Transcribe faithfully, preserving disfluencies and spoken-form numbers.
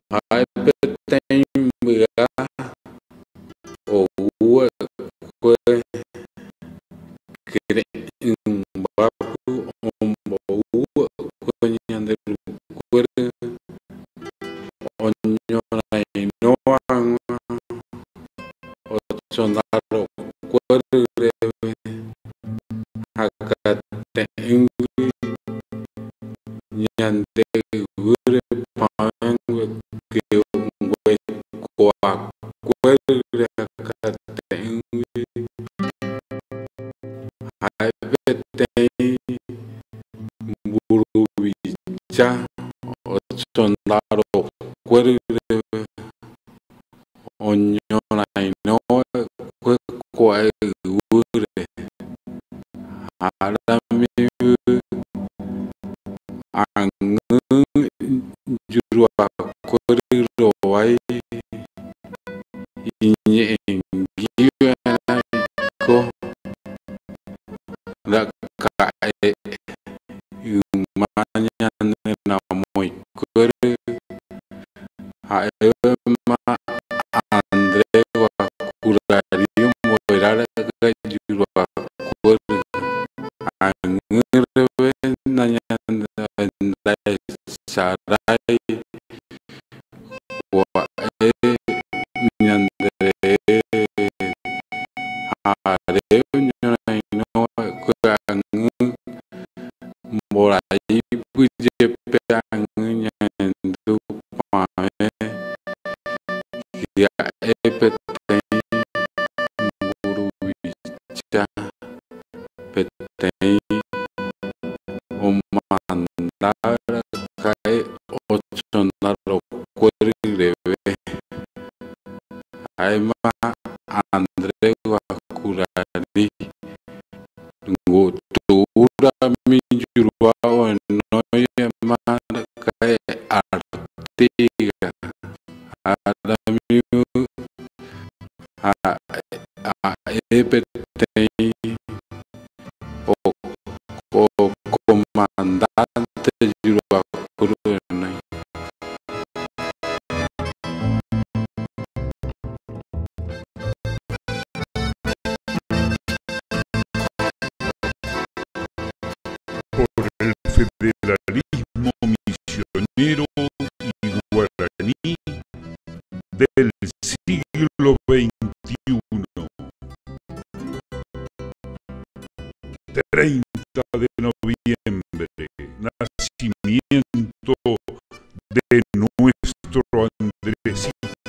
Ja'i petein buga, o uwe kue, kirín báapu, o uwe kue ñande rukuerü, o ñorainóangua, o chonda rokuerü rebe, jakate'üngui, ñande würe pawengue keu'unguei, kuakuerü re jakate'üngui. Ja'i petein burubicha, o chonda rokuerü rebe, o ñorainóangua kue kuaewüre. Aramiwi añü yuruakuerü rowai, iñe'engiwe naiko, laka'e ümá ñaneramoikuerü. Ja'i ma André Guakurari mbo'erára ga yuruakuerü, añü rebe nañandaecharai, kua'e ñanderehe, jare ñorainóangua kue añü mborai puyépe, añü ñahendu pavẽ, ja'i petein burubicha, petein omanda raka'e o chonda rokuerü rebe. Ja'i ma André Guakurari, ngutu'u rami yurua oenoiye ma raka'e Artigas. Aramiwi a, a, e petein o, o comandante yuruakuerü nai. Por el federalismo misionero y guaraní del siglo veintiuno. Treinta de noviembre, nacimiento de nuestro Andresito